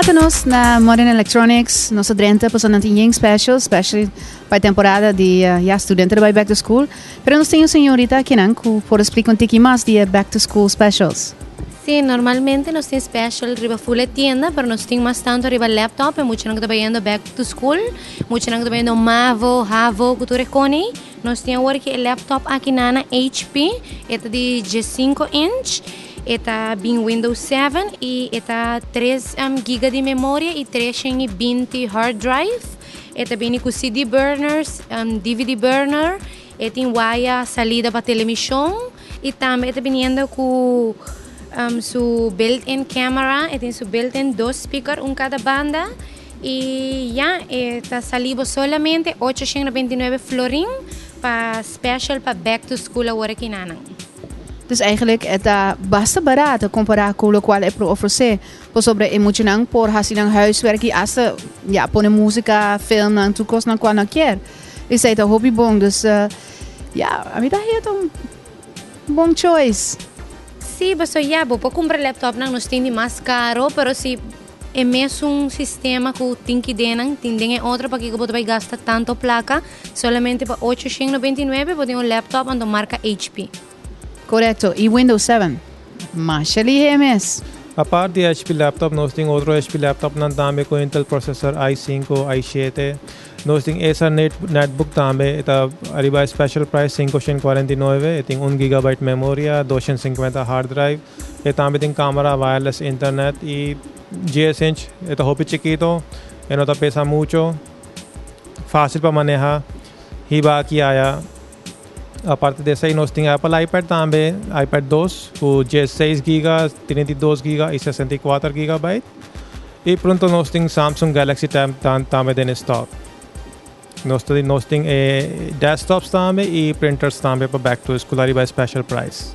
Ata nos na Modern Electronics, nos a drenta pasobra nan tin yen special, specially pa e temporada di ya studente ta bai back to school. Pero nos tin un señorita akinan cu por splica un tiki mas di e back to school specials. Sí, normalmente nos tin special riba full e tienda, pero nos tin mas tanto riba laptop, e muchanan cu ta bayendo back to school, muchanan cu ta bayendo mavo, havo, cu tur e coni. Nos tin awor ki e laptop aki nana HP, e ta di 15 inch. E ta bin Windows 7 y e ta 3 giga di memoria y 320 hard drive. E ta bini cu CD burners, DVD burner, e tin waya salida pa television y tambe e ta biniendo cu su built-in camera, e tin su built-in dos speaker, un cada banda y ya, e ta salibo solamente 829 florin pa special pa back to school awor aki nanan. Dus eigenlijk e ta basta barato compara cu locual e por ofrece. Pasobra e muchanan por haci nan huiswerk y hasta ya pone musica, filmnan, tur cosnan cual nan kier. Esey ta hopi bon. Dus ya, a mi ta haya ta un bon choice. Sí, pasobra ya bo por cumpra laptopnan nos tin di mas caro, pero si e mesun sistema cu tin ki den tin den e otro, pakico bo ta bay gasta tanto placa solamente pa 899 bo tin un laptop anto marca HP. Correcto. Y Windows 7. Masha lihe mes. Aparte di HP laptop, nos tin otro HP laptop nan tambe cu Intel processor i5, i7. Nos tin Acer netbook tambe, ta ariba special price 549, e tin 1 GB memoria, 250 hard drive. E tambe tin camera, wireless internet y 10 inch, e ta hopi chikito, e no ta pesa mucho, facil pa maneha. Hiba aki aya. Aparte di esey, nos tin Apple iPad tambe, iPad 2, cu 16 GB, 32 GB y 64 GB. Y pronto nos tin Samsung Galaxy Tab tambe den stock. Nos tin desktops tambe y printers tambe pa back to school ariba special price.